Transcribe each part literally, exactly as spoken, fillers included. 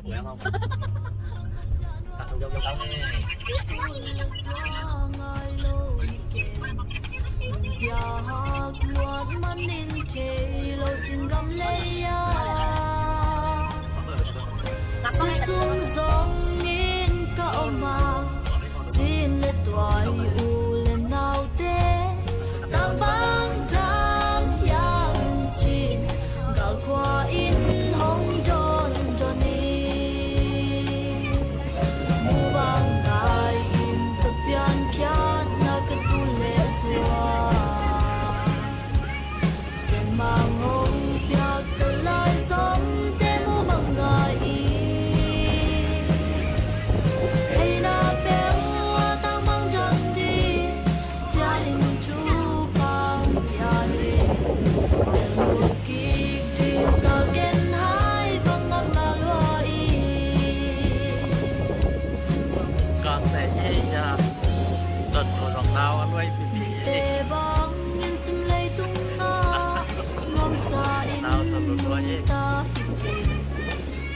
Zia hak luat manin thei lo sin gam lei a, si sung zongin ka om a, cin le tuai u le naute, tang bang dang hiam cin, galkhua in hong dawn dawn hi. Mu bang ngai in ka piankhiatna ka tun leh zuak. Sianmang hong piak ka laizomte mu bang ngai in. Theina peuh a tang bang dang ding, sian in thupha hong pia hi. Tel mu kik ding ka genhai bang ngakna lua hi. Kang te ye ya. Dot ko long nau a luai pi pi. Mite bangin sim leitung a nuamsa in nau ta lua lua ye. Ta hi kei.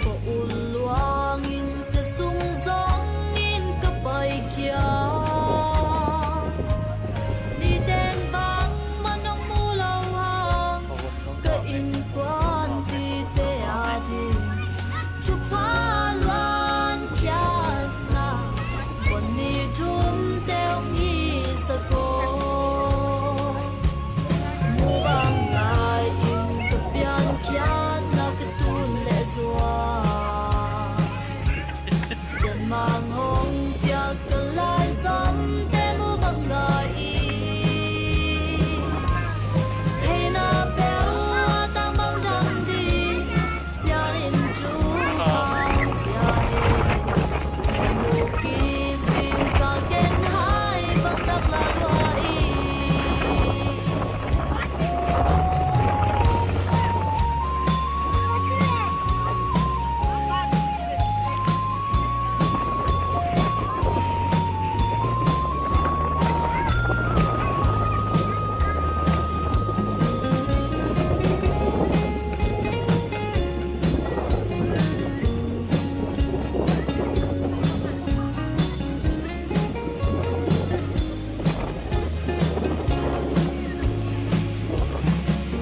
Ko ul luangin sia sung zongin ka paikhia. Miten bangmah nong mu lo hang, ka innkuanpihte ading thupha luankhiatna, bon ni thumte hong hisak aw. Mu bang ngai in ka piankhiatna ka tun leh zuak. Sianmang hong piak ka laizomte mu bang ngai in. Theina peuh a tang bang dang ding, sian in thupha hong pia hi. Tel mu kik ding ka genhai bang ngakna lua hi.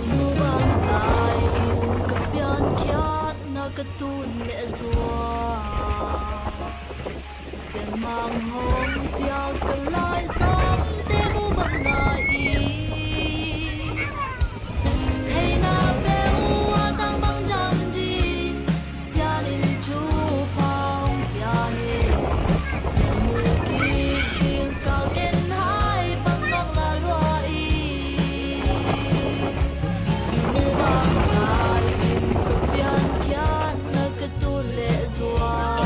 Mu bang ngai in ka piankhiatna ka tun leh zuak. Sianmang hong piak ka laizomte mu bang ngai in. Theina peuh a tang bang dang ding, sian in thupha hong pia hi. Tel mu kik ding ka genhai bang ngakna lua hi. Mu bang ngai in ka piankhiatna ka tun leh zuak.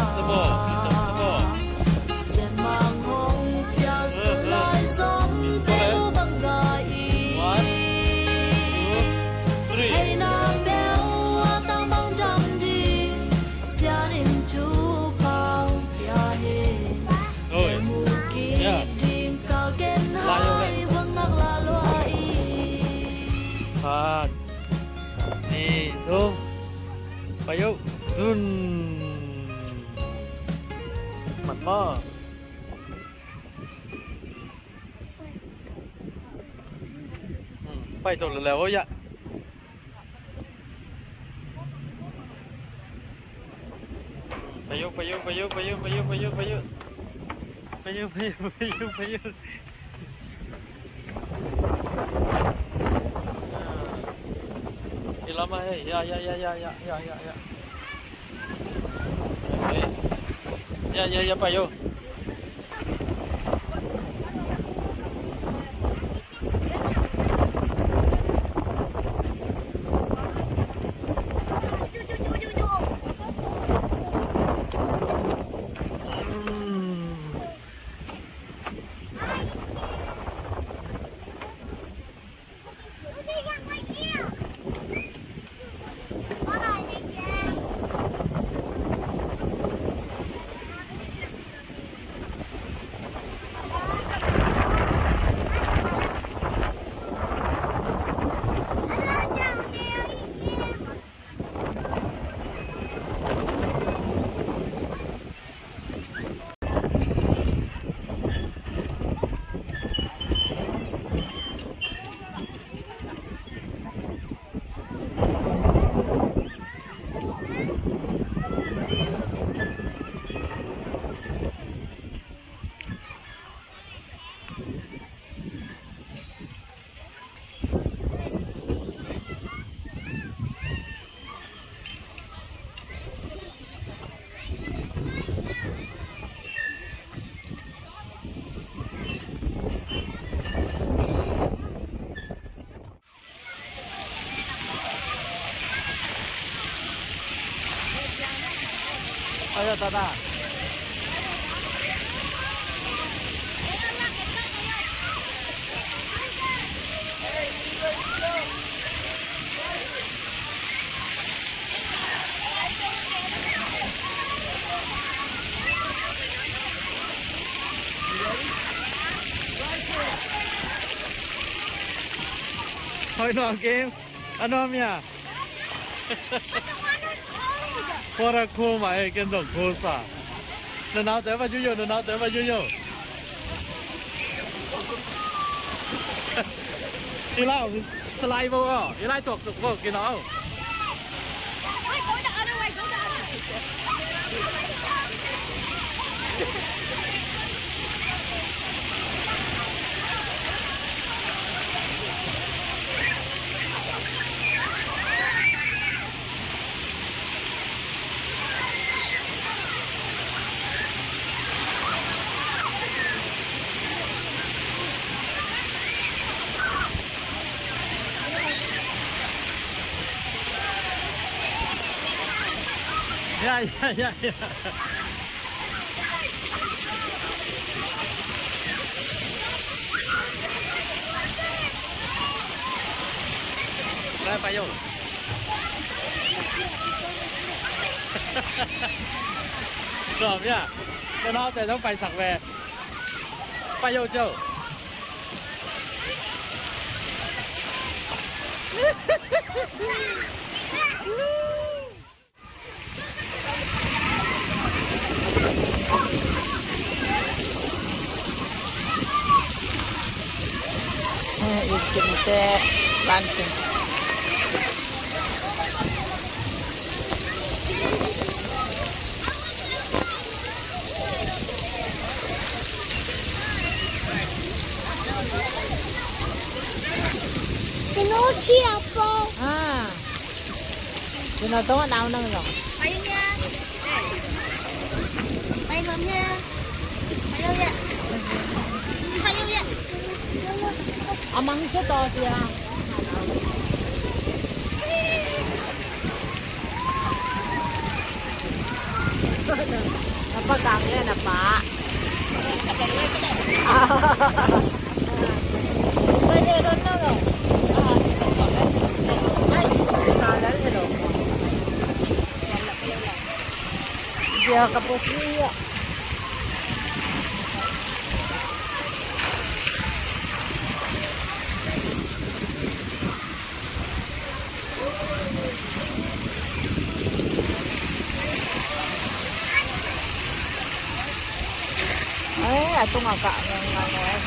Sianmang hong piak ka laizomte mu bang ngai in. Theina peuh a tang bang dang ding, sian in thupha hong pia hi. Oi. Tel mu kik ding ka genhai bang ngakna lua hi. Khat, nih, thum. Pai uh. Zun. Man maw. Hmm, pai to lele oh ya. Pai uh, pai uh, pai uh, pai uh, pai uh, pai uh, pai uh. Pai uh, pai uh, pai uh, pai uh. Hi lam ah, hey, ya, ya, ya. Hey. Ya, ya, ya, pai uh. Ayo, tata. Hoi, no game. Ano, Mia? What a cool, mate. Ken zong cool sa. Na naute va yoyo, na naute va yoyo. I lai saliva aw, i lai tuak suk vo, kino. Ya, ya, ya, ya. Lai, pai o. Gawm ya. Ka naute zong paisak ve. Pai o, Joe. Kino chia po. Ah. Tuna tong a nau nang zong. Pai nia. Pai zong nia. Pai zong nia. Pai zong nia. A mang sia to sia. Na pa kang le na pa. Dia ka po siya. Eh, a tungah kah ngang ngang eh.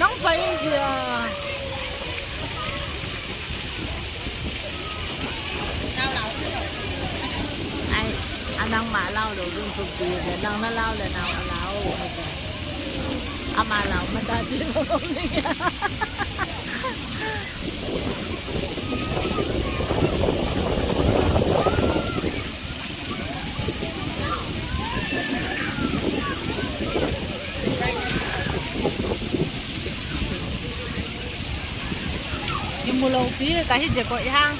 Nang pai sia. Ai, a nangmah lau lo zong thukpi, nang na lau le nau a lau. Amah lau mah ta ci lo om ding. I mu lopi ka hi, zia koih hang.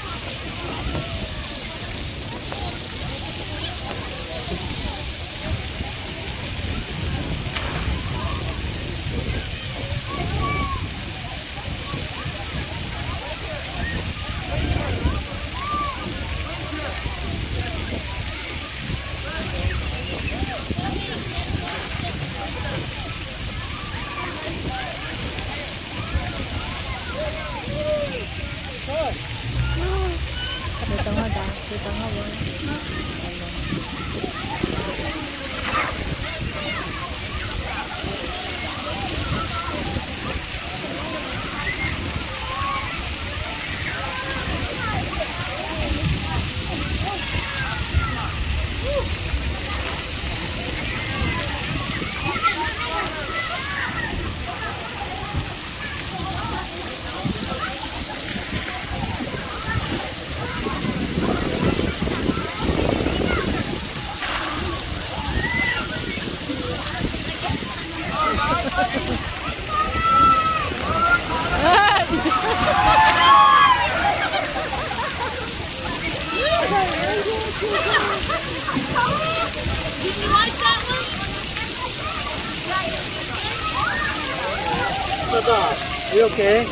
Are you okay?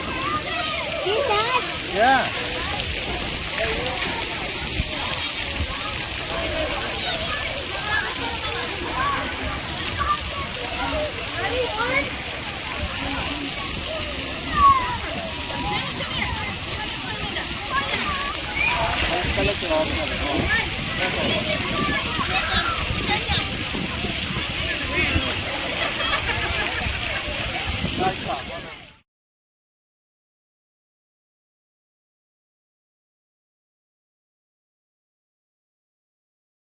Yeah.